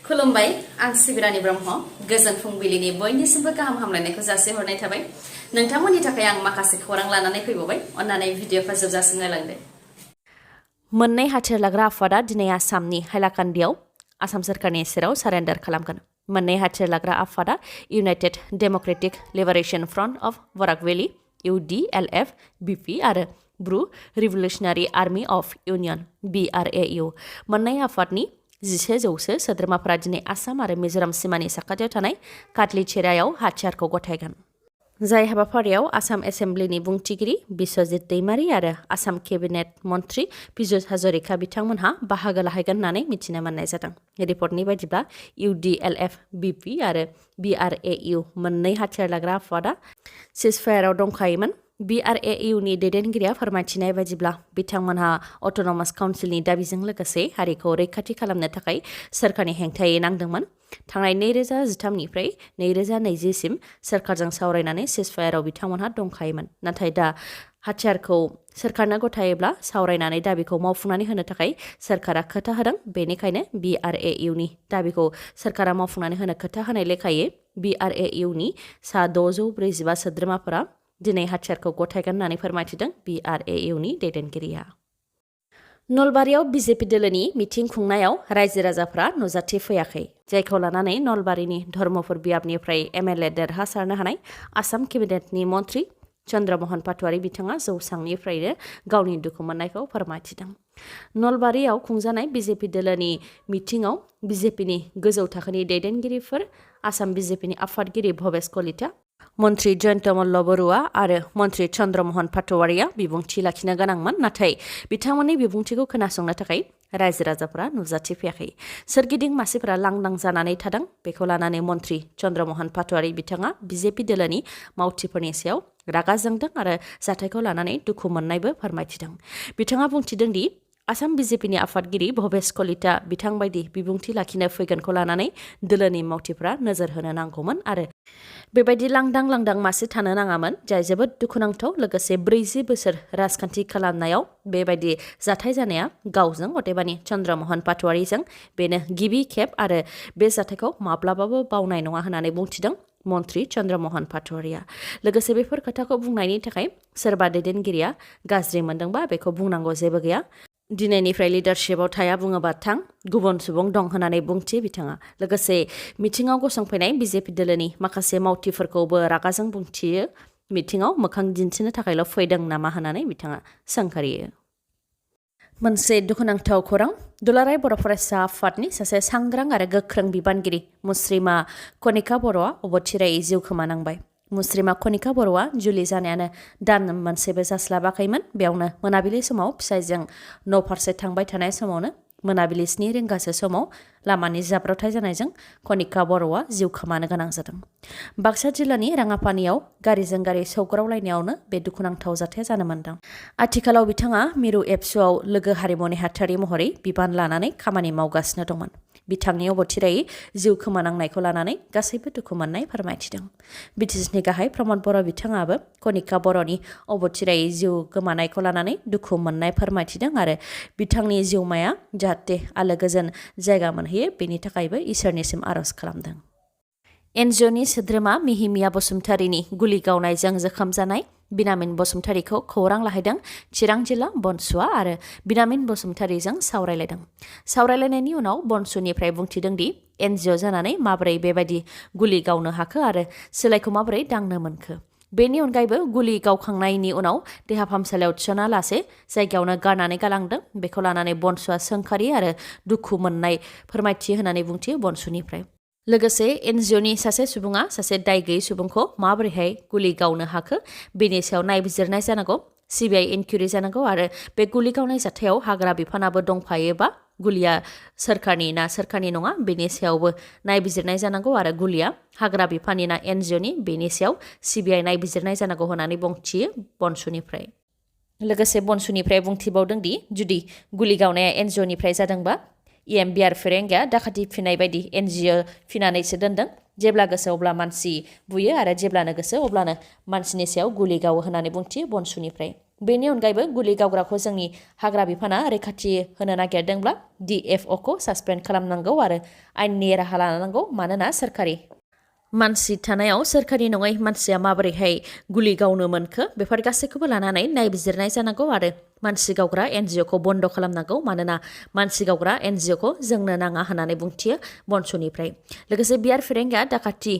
खुलुमबाय आं सिबिरानि ब्रह्म गोजोन फुंबिलिनि बयनिसिमबो गाहाम हामलायनायखौ जासिहरनाय थाबाय नोंथांमोननि थाखाय आं माखासे खौरां लानानै फैबावबाय अन्नानै भिडिअखौ जोबजासिम नायलांदो मोननै हाथियार लाग्रा आफादा दिनै आसामनि हाइलाकान्दियाव आसाम सोरखारनि सेराव सारेन्डार खालामगोन मोननै हाथियार लाग्रा आफादा United Democratic Liberation Front of Barak Valley UDLF BP आरो Bru Revolutionary Army of Union BRAU मोननै आफादनि 11 जौसे सोद्रोमाफोरा दिनै आसाम आरो मिजोराम सिमानि साखाथियाव थानाय काटलिचेरायाव हाथियारखौ गथायगोन जाय हाबाफारियाव आसाम एसेम्ब्लिनि बुंथिगिरि बिश्वजित दैमारी आरो आसाम केबिनेट मन्थ्रि पीयूष हाजरिका बिथांमोनहा बाहागो लाहैगोन होननानै मिथिनो मोननाय जादों रिपर्टनि बायदिब्ला UDLF BP आरो BRAU मोननै हाथियार लाग्रा आफादा सिजफायाराव दंखायोमोन BRAU नि दैदेनगिरिया फोरमायथिनाय बायदिब्ला बिथांमोनहा अट'नमास काउन्सिलनि दाबिजों लोगोसे हारिखौ रैखाथि खालामनो थाखाय सोरखारनि हेंथायै नांदोंमोन थांनाय 2013 निफ्राय 2020 सिम सोरखारजों सावरायनानै सिजफायाराव बिथांमोनहा दंखायोमोन नाथाय दा हाथियारखौ सोरखारनो गथायोब्ला सावरायनानै दाबिखौ मावफुंनानै होनो थाखाय सोरखारा खोथा होदों बेनिखायनो BRAU नि दाबिखौ सोरखारा मावफुंनानै होनो खोथा होनाय लेखायै BRAU नि सा 645 सोद्रोमाफोरा दिनै हाथियारखौ गथायगोन होननानै फोरमायथिदों BRAU नि दैदेनगिरिया नलबारियाव बिजेपि दोलोनि मिथिं खुंनायाव रायजो राजाफ्रा नुजाथि फैयाखै जायखौ लानानै नलबारिनि धर्मपुर बियाबनिफ्राय MLA देरहासारनो हानाय आसाम केबिनेटनि मन्थ्रि चन्द्रमोहन पाटवारी बिथाङा जौसांनिफ्रायनो गावनि दुखु मोननायखौ फोरमायथिदों नलबारियाव खुंजानाय बिजेपि दोलोनि मिथिङाव बिजेपिनि गोजौ थाखोनि दैदेनगिरिफोर आसाम बिजेपिनि आफादगिरि भबेश कलिता मन्थ्रि जयन्त मल्ल बरुवा आरो मन्थ्रि चन्द्रमोहन पाटवारीया बिबुंथि लाखिनो गोनांमोन नाथाय बिथांमोननि बिबुंथिखौ खोनासंनो थाखाय रायजो राजाफोरा नुजाथिफैयाखै सोरगिदिं मासिफोरा लांदां जानानै थादों बेखौ लानानै मन्थ्रि चन्द्रमोहन पाटवारी बिथाङा बिजेपि दोलोनि मावथिफोरनि सायाव रागा जोंदों आरो जाथायखौ लानानै दुखु मोननायबो फोरमायथिदों बिथाङा बुंथिदों दि आसाम बिजेपिनि आफादगिरि भबेश कलिता बिथां बायदि बिबुंथि लाखिनो फैगोनखौ लानानै दोलोनि मावथिफोरा नोजोर होनो नांगौमोन आरो बेबायदि लांदां मासि थानो नाङामोन जाय जोबोद दुखुनांथाव लोगोसे 40 बोसोर राजखान्थि खालामनायाव बेबायदि जाथाय जानाया गावजों अदेबानि चन्द्रमोहन पाटवारीजों बेनो गिबि खेब आरो बे जाथायखौ माब्लाबाबो बावनाय नङा होननानै बुंथिदों मन्थ्रि चन्द्रमोहन पाटवारीया लोगोसे बेफोर खोथाखौ बुंनायनि थाखाय सोरबा दैदेनगिरिया गाज्रि मोनदोंबा बेखौ बुंनांगौ जेबो गैया दिनैनिफ्राय लिडारशिपआव थाया बुङोबा थां गुबुन सुबुं दं होननानै बुंथि बिथाङा लोगोसे मिथिङाव गसंफैनाय बिजेपि दोलोनि माखासे मावथिफोरखौबो रागाजों बुंथियो मिथिङाव मोखां दिन्थिनो थाखायल' फैदों नामा होननानै बिथाङा सोंखारियो मोनसे दुखुनांथाव खौरां दुलाराय बर' फरायसा आफादनि सासे सांग्रां आरो गोख्रों बिबानगिरि मुस्रिमा कनिका बर'आ अबथिरायै जिउ खोमानांबाय मुस्रिमा कनिका बर'आ जुलि जानायानो दान मोनसेबो जास्लाबाखैमोन बेयावनो मोनाबिलि समाव फिसायजों न' फारसे थांबाय थानाय समावनो मोनाबिलि 7 रिंगासो समाव लामानि जाब्रबथाय जानायजों कनिका बर'आ जिउ खोमानो गोनां जादों बाक्सा जिल्लानि राङापानियाव गारिजों गारि सौग्रावलायनायावनो बे दुखुनांथाव जाथाया जानो मोनदों आथिखालाव बिथाङा मिरु एबसुआव लोगो हारिमु नेहाथारि महरै बिबान लानानै खामानि मावगासिनो दंमोन बिथांनि अबथिरायै जिउ खोमानांनायखौ लानानै गासैबो दुखु मोननाय फोरमायथिदों बिटिसिनि गाहाय प्रमद बर' बिथाङाबो कनिका बर'नि अबथिरायै जिउ गोमानायखौ लानानै दुखु मोननाय फोरमायथिदों आरो बिथांनि जिउमाया जाहाथे आलो गोजोन जायगा मोनहैयो बेनि थाखायबो इसोरनिसिम आरज खालामदों एनजिअनि सोद्रोमा मिहिमिया बसुमतारीनि गुलि गावनायजों जोखोम जानाय बिनामिन बसुमतारीखौ खौरां लाहैदों चिरां जिल्ला बनसुआ आरो बिनामिन बसुमतारीजों सावरायलायनायनि उनाव बनसुनिफ्राय बुंथिदों दि एनजिअ जानानै माबोरै बेबायदि गुलि गावनो हाखो आरो सोलायखौ माबोरै दांनो मोनखो बेनि अनगायैबो गुलि गावखांनायनि उनाव देहा फाहामसालियाव थिसना लासे जायगायावनो गारनानै गालांदों बेखौ लानानै बनसुआ सोंखारि आरो दुखु मोननाय फोरमायथि होननानै बुंथियो बनसुनिफ्राय लोगोसे एनजिअनि सासे सुबुङा सासे दाय गैयै सुबुंखौ माबोरैहाय गुलि गावनो हाखो बेनि सायाव नायबिजिरनाय जानांगौ सिबिआइ इनकुवेरि जानांगौ आरो बे गुलि गावनाय जाथायाव हाग्रा बिफानाबो दंफायोबा गुलिया सोरखारनि ना सोरखारनि नङा बेनि सायावबो नायबिजिरनाय जानांगौ आरो गुलिया हाग्रा बिफाननि ना एनजिअनि बेनि सायाव सिबिआइ नायबिजिरनाय जानांगौ होननानै बुंथियो बनसुनिफ्राय लोगोसे बनसुनिफ्राय बुंथिबावदों दि जुदि गुलि गावनाया एनजिअनिफ्राय जादोंबा EMBR फेरेंगाया दाखाथि फिनाय बायदि एनजिअ फिनानैसो दोनदों जेब्ला गोसो अब्ला मानसि बुयो आरो जेब्लानो गोसो अब्लानो मानसिनि सायाव गुलि गावो होननानै बुंथियो बनसुनिफ्राय बेनि अनगायैबो गुलि गावग्राखौ जोंनि हाग्रा बिफाना रैखाथि होनो नागिरदोंब्ला DFOखौ सासपेन्ड खालामनांगौ आरो आयेननि राहा लानांगौ मानोना सोरखारि मानसि थानायाव सोरखारि नङै मानसिया माबोरैहाय गुलि गावनो मोनखो बेफोर गासैखौबो लानानै नायबिजिरनाय जानांगौ आरो मानसि गावग्रा NGOखौ बन्द खालामनांगौ मानोना मानसि गावग्रा NGOखौ जोंनो नाङा होननानै बुंथियो बनसुनिफ्राय लोगोसे बियार फेरेंगा दाखाथि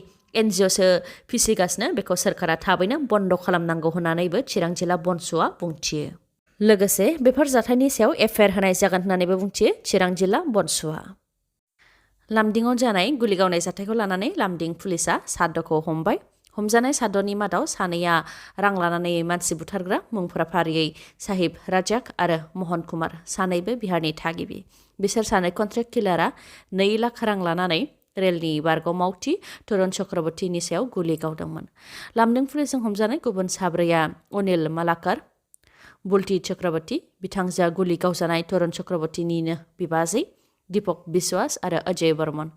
NGOसो फिसिगासिनो बेखौ सोरखारा थाबैनो बन्द खालामनांगौ होननानैबो चिरां जिल्ला बनसुआ बुंथियो लोगोसे बेफोर जाथायनि सायाव एफआइआर होनाय जागोन होननानैबो बुंथियो चिरां जिल्ला बनसुआ लामदिङाव जानाय गुलि गावनाय जाथायखौ लानानै लामदिं पुलिसा सादखौ हमबाय हमजानाय सादनि मादाव सानैया रां लानानै मानसि बुथारग्रा मुंफोरा फारियै साहिब राजाक आरो महन कुमार सानैबो बिहारनि थागिबि बिसोर सानै कन्ट्रेक्ट किलारा 2 लाख रां लानानै रेलनि बारग' मावथि तरुण चक्रवर्तीनि सायाव गुलि गावदोंमोन लामदिं पुलिसजों हमजानाय गुबुन साब्रैया अनिल मालाकार बुल्टी चक्रवर्ती बिथांजोआ गुलि गावजानाय तरुण चक्रवर्तीनिनो बिबाजै दीपक बिश्वास आरो अजय बर्मन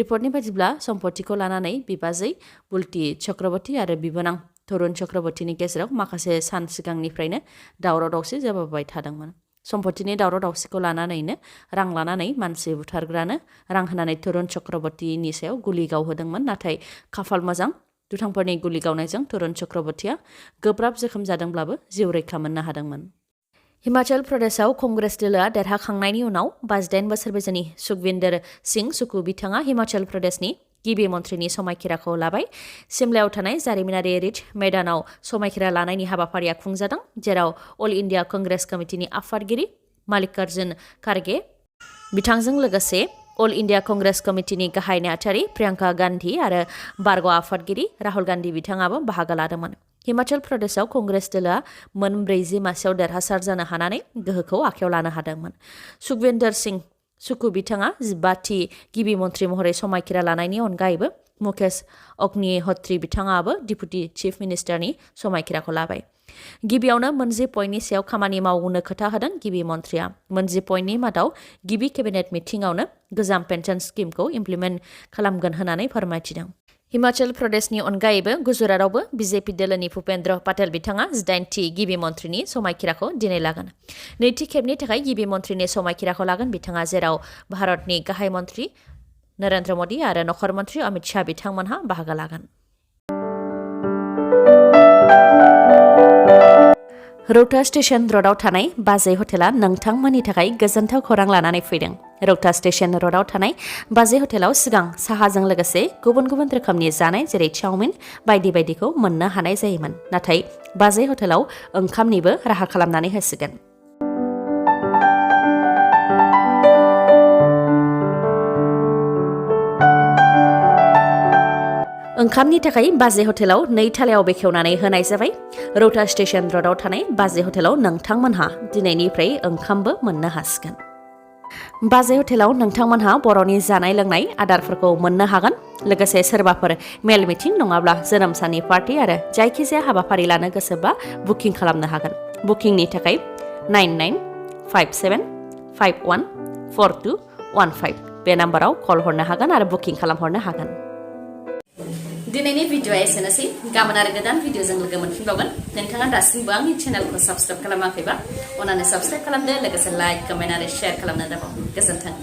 रिपर्टनि बायदिब्ला सम्पथिखौ लानानै बिबाजै बुल्टी चक्रवर्ती आरो बिबोनां तरुण चक्रवर्तीनि गेजेराव माखासे सान सिगांनिफ्रायनो दावराव दावसि जाबोबाय थादोंमोन सम्पथिनि दावराव दावसिखौ लानानैनो रां लानानै मानसि बुथारग्रानो रां होनानै तरुण चक्रवर्तीनि सायाव गुलि गावहोदोंमोन नाथाय खाफाल मोजां दुथांफोरनि गुलि गावनायजों तरुण चक्रवर्तीया गोब्राब जोखोम जादोंब्लाबो जिउ रैखा मोननो हादोंमोन हिमाचल प्रदेशआव कंग्रेस दोलोआ देरहाखांनायनि उनाव 58 बोसोर बैसोनि सुखविन्दर सिंह सुखु बिथाङा हिमाचल प्रदेशनि गिबि मन्थ्रिनि समायखिराखौ लाबाय सिमलायाव थानाय जारिमिनारि रिच मैदानाव समायखिरा लानायनि हाबाफारिया खुंजादों जेराव अल इन्डिया कंग्रेस कमिटिनि आफादगिरि मल्लिकार्जुन खारगे बिथांजों लोगोसे अल इन्डिया कंग्रेस कमिटिनि गाहाय नेहाथारि प्रियंका गान्धी आरो बारग' आफादगिरि राहुल गान्धी बिथाङाबो बाहागो लादोंमोन हिमाचल प्रदेशआव कंग्रेस दोलोआ मोन 40 मासियाव देरहासार जानो हानानै गोहोखौ आखायाव लानो हादोंमोन सुखविन्दर सिंह सुखु बिथाङा 15थि गिबि मन्थ्रि महरै समायखिरा लानायनि अनगायैबो मुकेश अग्निहोत्री बिथाङाबो डिपुटि चिफ मिनिस्टारनि समायखिराखौ लाबाय गिबियावनो मोनजि पइन्टनि सायाव खामानि मावनो खोथा होदों गिबि मन्थ्रिया मोनजि पइन्टनि मादाव गिबि केबिनेट मिटिंआवनो गोजाम पेन्सन स्किमखौ इमप्लिमेन्ट खालामगोन होननानै फोरमायथिदों हिमाचल प्रदेशनि अनगायैबो गुजरातआवबो बिजेपि दोलोनि भुपेन्द्र पाटेल बिथाङा 18थि गिबि मन्थ्रिनि समायखिराखौ दिनै लागोन नैथि खेबनि थाखाय गिबि मन्थ्रिनि समायखिराखौ लागोन बिथाङा जेराव भारतनि गाहाय मन्थ्रि नरेन्द्र मोदी आरो नखर मन्थ्रि अमित शाह बिथांमोनहा बाहागो लागोन रौता स्टेशन र'डआव थानाय बाजै हटेला नोंथांमोननि थाखाय गोजोनथाव खौरां लानानै फैदों रौता स्टेशन र'डआव थानाय बाजै हटेलाव सिगां साहाजों लोगोसे गुबुन गुबुन रोखोमनि जानाय जेरै चाउमिन बायदि बायदिखौ मोननो हानाय जायोमोन नाथाय बाजै हटेलाव ओंखामनिबो राहा खालामनानै होसिगोन ओंखामनि थाखाय बाजै हटेलाव 2 थालायाव बेखेवनानै होनाय जाबाय रौता स्टेशन र'डआव थानाय बाजै हटेलाव नोंथांमोनहा दिनैनिफ्राय ओंखामबो मोननो हासिगोन बाजै हटेलाव नोंथांमोनहा बर'नि जानाय लोंनाय आदारफोरखौ मोननो हागोन लोगोसे सोरबाफोर मेल मिटिं नङाब्ला जोनोम साननि पार्टी आरो जायखिजाया हाबाफारि लानो गोसोबा बुकिं खालामनो हागोन बुकिंनि थाखाय 9957514215 बे नाम्बाराव कल हरनो हागोन आरो बुकिं खालामहरनो हागोन दिनैनि भिडिअआ एसेनोसै गाबोन आरो गोदान भिडिअजों लोगो मोनफिनबावगोन नोंथाङा दासिमबो आंनि चेनेलखौ साबस्क्राइब खालामाखैबा अन्नानै साबस्क्राइब खालामदो लोगोसे लाइक कमेन्ट आरो शेयार खालामनो दाबाव गोजोन्थों